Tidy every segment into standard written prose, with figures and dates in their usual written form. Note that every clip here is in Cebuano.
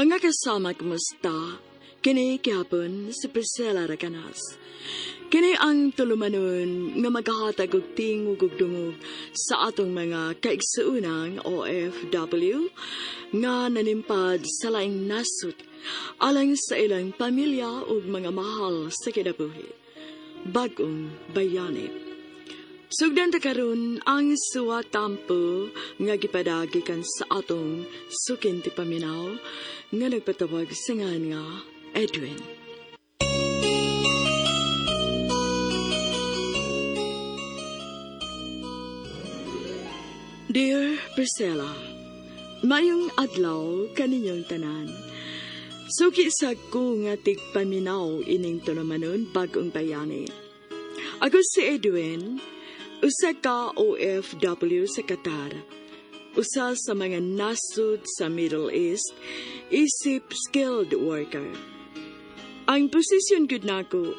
Mga kasama, kumusta? Kini gihapon si Priscilla Raganas. Kini ang tulumanon nga maghahatag og tingog ug dungog sa atong mga kaigsuonang OFW nga nanimpad sa laing nasod alang sa ilang pamilya ug mga mahal sa kinabuhi. Bag-ong bayani. Sugdan ta karon ang suwatampo nga gipadagikan sa atong sukin ti paminaw nga nagpatawag sa ngan nga Edwin. Dear Priscilla, mayong adlaw kaninyong tanan. Suki sa ko nga tigpaminaw ining tulumanon bag-ong bayani. Ako si Edwin, usa ka OFW sa Qatar. Usa sa mga nasod sa Middle East, isip skilled worker. Ang posisyon gud nako,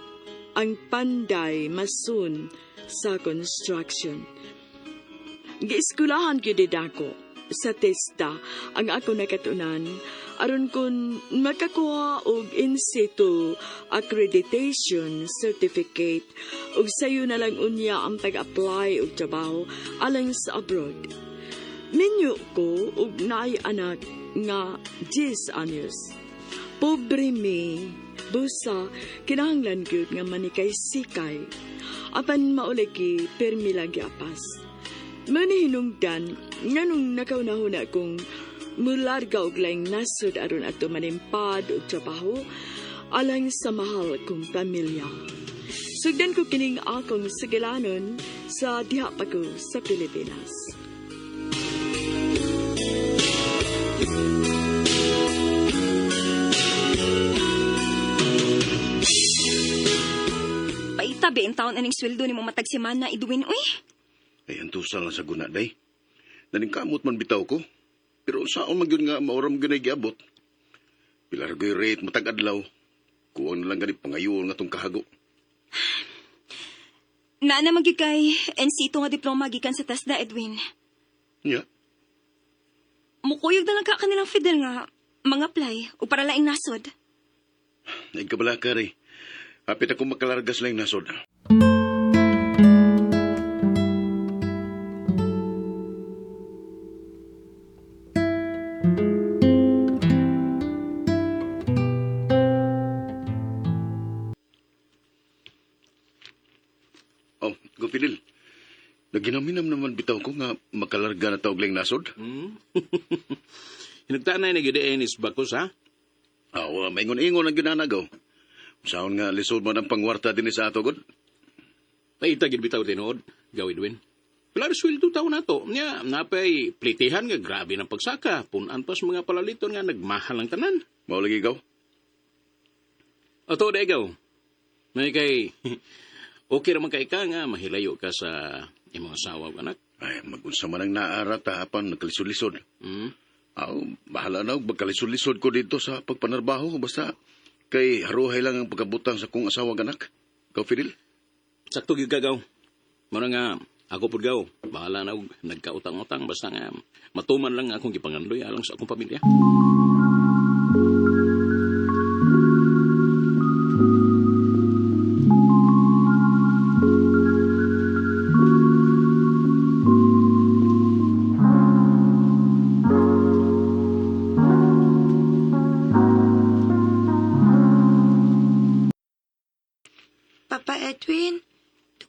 ang panday mason sa construction. Gieskulahan gyud ako sa TESDA ang ako nakatunan aron kun makakuha og in situ accreditation certificate ug sayo na lang unya ang pag-apply og trabaho alang sa abroad. Minyo ko ug naay anak nga 10 anyos. Pobre mi, busa kinahanglan gyud nga manikay sikay. Apan maulagi permi lang giapas. Manihinungdan nganong nakaunahuna kong mularga og laing nasod aron ato manimpad og trabaho alang sa mahal kong pamilya. Sugdan ko kining akong sugilanon sa diha pa ko sa Pilipinas. Paita, ang taon aning sweldo ni mo matag semana, Edwin, uy. Ay, antusa lang sa guna, day. Naningkamot man bitaw ko. Pero saon man gyud nga maoram gyud ay giabot. Pila ra gyud rate matag adlaw. Kuwang na lang gani pangayon nga tong kahago. Naa na magyud kay NC2 nga diploma gikan sa TESDA, Edwin. Nya? Mukuyog na lang ka kanilang Fidel nga mga-apply o para laing nasod. Nagkabala ka rin. Hapit ako makalargas lang nasod. Oh, go Fidel. Naginaminam naman bitaw ko nga makalarga na tawag lang nasod. Hinagtaan na yung is bakos, ha? Aw, maingon-ingon ang ginanagaw. Saon nga lisod man ang pangwarta din sa ato, god. Paita gid bitaw tinuod, gaw Edwin. Pila ra sweldo taon nato. Nya, napay plitihan nga grabe ng pagsaka. Punan pas mga palaliton nga nagmahal ang tanan. Mao lagi ikaw? Ato da ikaw. May kay okay ra man kay ka nga mahilayo ka sa imong asawa ug anak. Ay, magunsa man ang naara tahapan nagkalisod-lisod. Aw, bahala na og magkalisod-lisod ko dito sa pagpanarbaho. Basta kay haruhay lang ang pagkabutang sa kong asawa ug anak. Ikaw, Fidel? Sakto gyud ka gaw. Mao nga ako pud gaw. Bahala na og nagkautang-utang basta nga matuman lang akong gipangandoy alang sa akong pamilya. Papa Edwin,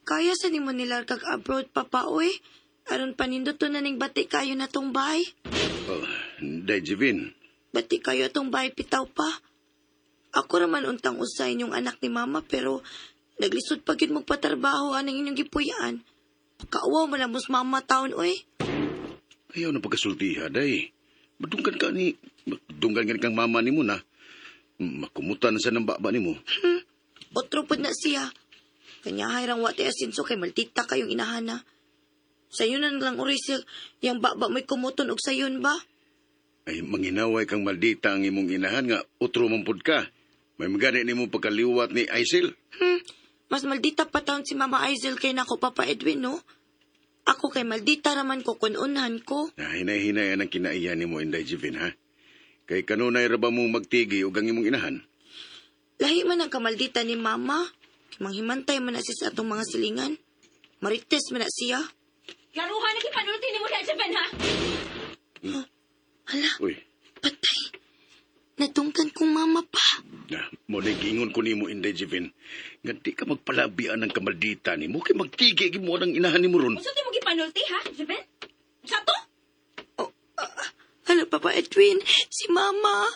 kaya sa nimo nilargag abroad, Papa, uy. Aron panindot to na ning bati kayo na tong bahay. Oh, Day, Jevin. Bati kayo atong bahay pitaw pa. Ako raman untang usa inyong anak ni Mama pero naglisod pa gyud magpatrabaho anang inyong gipuyaan. Pakaawaw man lang mos mama taon, uy. Ayaw na pagkasultiha, day. Madunggan ka ni... Madunggan ka ni kang mama ni mo na. Makumutan na sa ng baba ni mo. Otro pod na siya. Kanya hayrang wa ti asinso kay maldita kayong inahana. Sayon na lang uri siya, yang baba mo'y kumuton og sayon ba? Ay, manginaway kang maldita ang imong inahan nga otro man pud ka. May magani nimo pagkaliwat ni Aisel. Mas maldita pa taon si Mama Aizel kay nako, Papa Edwin, no? Ako kay maldita raman ko kun unhan ko. Na hinay-hinay ang kinaiya nimo Inday Jevin, ha? Kay kanunay ra ba mong magtigi og ang imong inahan? Lahi man ang kamaldita ni mama. Manghimantay man na siya sa atong mga silingan. Marites man na siya. Klaruhan na kipanulti ni mo na, Jeven, ha? Hala, Uy, patay. Natungkan kong mama pa. na, mo na giingon ko nimo Inday Jevin. Nga di ka magpalabian ng kamaldita nimo kay magtigi gid mo ang inahan nimo ron. Unsa ti mo gipanulti, ha, Jeven? Sa to? Oh, hala, Papa Edwin, si mama.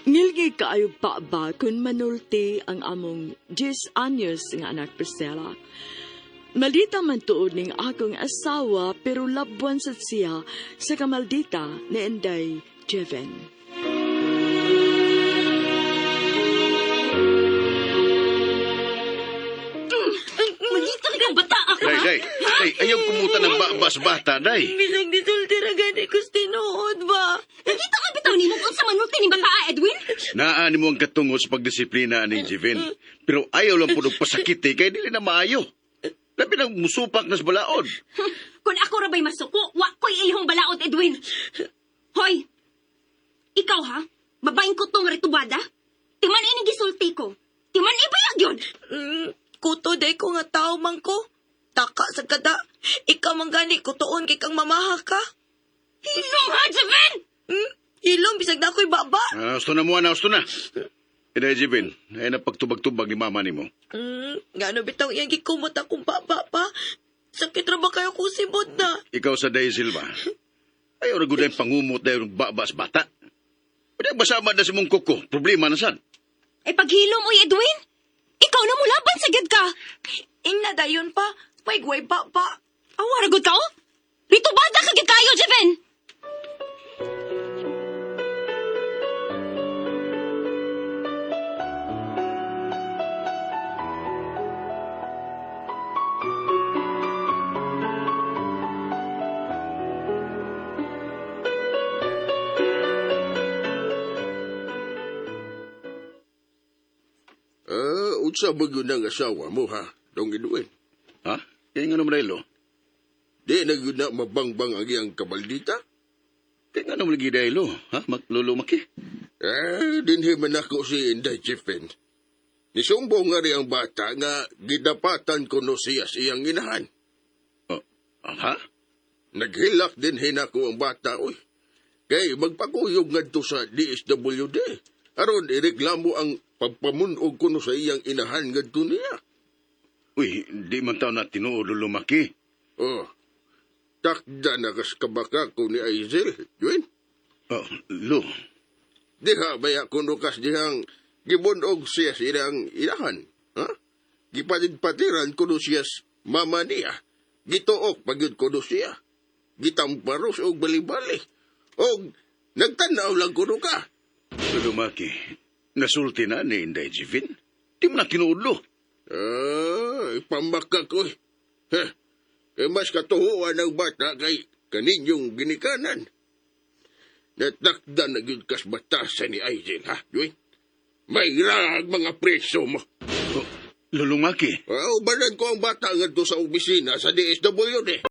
Ngilgi kaayo pa ba kung manulti ang among 10 anyos nga anak Priscilla. Maldita man tuod ning akong asawa pero labuan sad siya sa kamaldita ni Inday Jeven. Maldita ka kang bata ako, Day, ha? day, day, ayaw kumuta ng babas bata, day. Bisag disulti ra gani ko sa tinuod ba? Nakita ka bitaw nimo kung sa manulti ni bata, Edwin? Naa nimo ang katungod sa pagdisiplina ni Jevin. Pero ayaw lang pud og pasakit eh, kay dili na maayo. Labi nang musupak nas balaod. Kung ako ra ba'y masuko, wa ko'y ilihong balaod, Edwin. Hoy! Ikaw, ha? Babaeng kutong retubada? Timan ining gisulti ko. Timan ibayag yun! Kuto day ko nga tao man ko. Taka sa kada. Ikaw man gani kutoon kay kang mamaha ka. Hilong ha, Jeven! Hilom bisag na ako'y baba. Ah, gusto na mo, ana, gusto na. Inday Jevin, ay na pagtubag-tubag ni mama nimo. Ngano bitaw iyang gikumot akong baba pa. Sakit ra ba kayo kung sibod na? Ikaw sa Day Silva. Ayaw ra gud ay pangumot dayon og babas bata. Pwede basama na si mong kuko, problema na sad. Ay paghilom, oy, Edwin! Ikaw na mulaban sa gyud ka! Ingna dayon pa. Paigway baba. Awa ra gud ka, oh! Ritubada ka gyud kayo, Jeven! Ah, unsa ba gyud ang asawa mo ha, Dong Edwin? Ha? Kaya nga naman lo. Di na gyud na mabangbang ang iyang kabaldita? Kaya nga naman lagi dahilo, ha? Maglulumaki. Eh, dinhi man ako si Inday Chiffen. Nisumbong nga rin ang bata nga gidapatan ko no siya sa iyang inahan. Oh, ha? Naghilak din hinako ang bata, oy. Kay magpakuyog ngadto sa DSWD. Aron ireklamo ang pagpamunog kuno sa iyang inahan ngadto niya. Uy, di man tao na tinuod lulumaki. Oh, takda na kas kabaka ko ni Aizel, Dwayne. Oh, lo. Diha baya kuno kas dihang gibunog siya sa iyang inahan. Ha? Gipadid-patiran kuno siya sa mama niya. Gituok pagyud kuno siya. Gitamparos og bali-bali. Og nagtanaw lang kuno ka. Lulumaki, nasulti na ni Inday Jivin. Di mo na tinuod lo. Ah, ipambaka ko. Eh. Heh, eh, mas katuhuan ang bata kay kaninyong ginikanan. Natakda na gyud kas batasan ni Aizen, ha, Dwayne? May raag mga preso mo. Oh, lulumaki. Ah, ubanan ko ang bata ngadto sa opisina sa DSWD.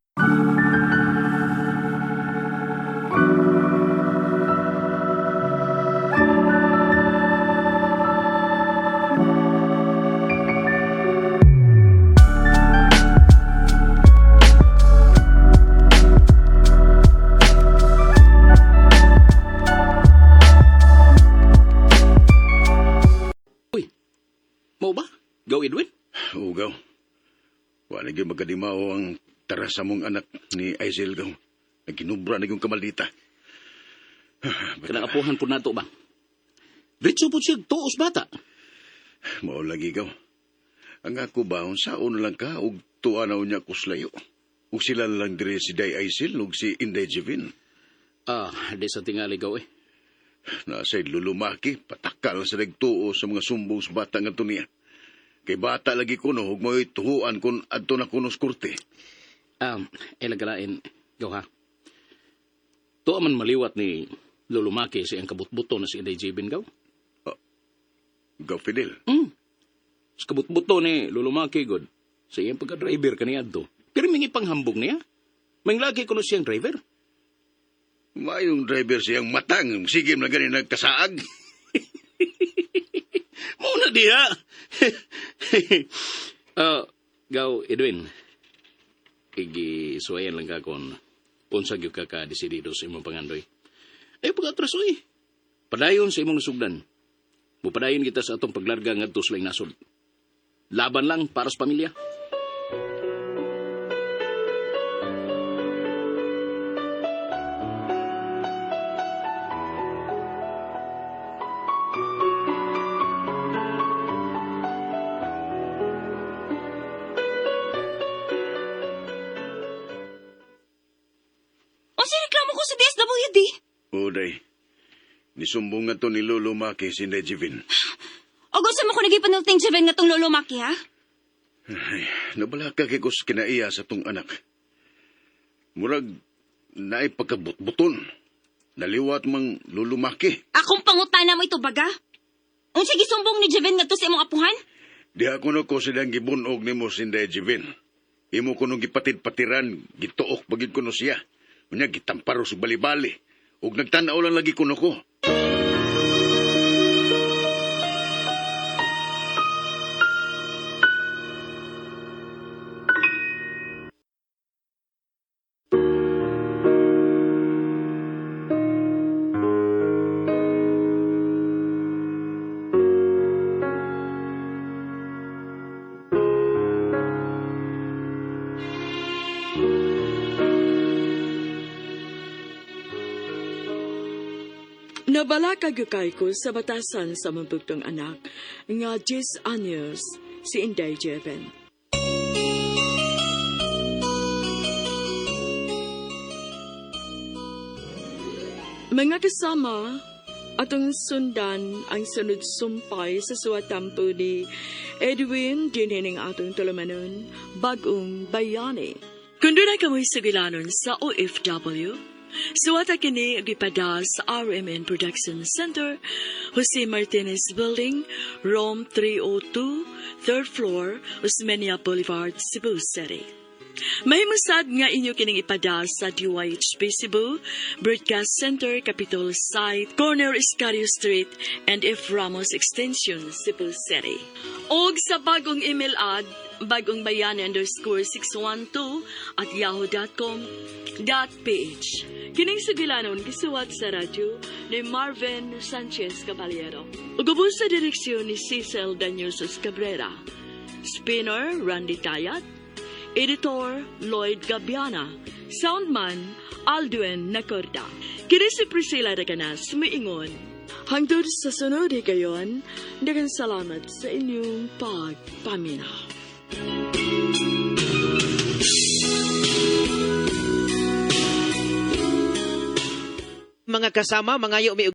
Uy, mao ba? Go, Edwin? Ugaw. Wala gyud magkadimao ang tara sa mong anak ni Aizel gaw. Nagkinubra na yung kamaldita. Kanang apuhan po nato ba? Diretso po siya tuos bata. Mao lagi gaw. Ang ako ba, unsaon lang ka, ug tuwa na unya kuslayo. Ug sila lang dire si Day Aizel ug si Inday Jevin. Ah, di sa tingali gaw eh. Nasa lulumaki, patak. Sakal sa nagtuo sa mga sumbong sa bata nga niya. Kay bata lagi kuno, ug mo'y tuhuan kung adto na kuno sa korte. Elagalain, gaw ha. Tuwa man maliwat ni Lolo Maki sa iyang kabutbuto na si Inday Jibin, gaw. Gaw Fidel. Sa kabutbuto ni Lolo Maki, god. Sa iyang pagka-driver kaniya adto. Pero mingi panghambog niya. May lagi kuno siyang driver. Mayong driver siyang matang, sige na gani nagkasaag. Muna diha. Gaw, Edwin. Igisuwayan lang ka kung unsa gyud ka ka-desidido sa imong pangandoy. Ay, pag-atras, uy. Padayon sa imong nasugdan. Mupadayon kita sa atong paglarga ngadto sa laing nasod. Laban lang para sa pamilya. Unsa reklamo ko sa DSWD? O, day. Nisumbong nga to ni Lolo Maki si Inday Jivin. O gusto mo ko nagipanulting Jeven nga tong Lolo Maki, ha? Ay, nabalaka kay kus kinaiya sa tong anak. Murag, naay pagkabutbuton. Naliwat mang Lolo Maki. Akong pangutana mo ito, baga. Unsa gisumbong ni Jeven ngadto sa imong apuhan? Diha kuno ko silang gibunog nimo si Inday Jivin. Imo kuno gipatid-patiran, gituok pagid kuno siya. Unya gitamparo sa balibali. Ug nagtan-aw lang lagi kuno ko. Nabalaka gyud kay ko sa batasan sa mabugtong anak nga 10 anyos si Inday Jeven. Mga kasama, atong sundan ang sunod sumpay sa suwatampo ni Edwin dinhining atong tulumanon, Bagong Bayani. Kung doon ay kamoy sugilanon sa OFW, suwata kini gipada sa RMN Production Center, Jose Martinez Building, Room 302, 3rd floor, Osmeña Boulevard, Cebu City. Mahimusad nga inyo kining ipada sa DYHP Cebu, Broadcast Center, Capitol Site, Corner Escario Street, and F. Ramos Extension, Cebu City. Og sa bagong email ad, bagongbayani_612@yahoo.com.ph. Kining sugilanon gisuwat sa radyo ni Marvin Sanchez Caballero. Ug ubos sa direksyon ni Cecil Daniel Cabrera. Spinner Randy Tayat. Editor Lloyd Gabiana. Soundman Aldwin Nacorda. Kini si Priscilla Reganas, miingon. Hangtod sa sunod higayon, daghang salamat sa inyong pagpaminaw. Mga kasama, mangayo mi og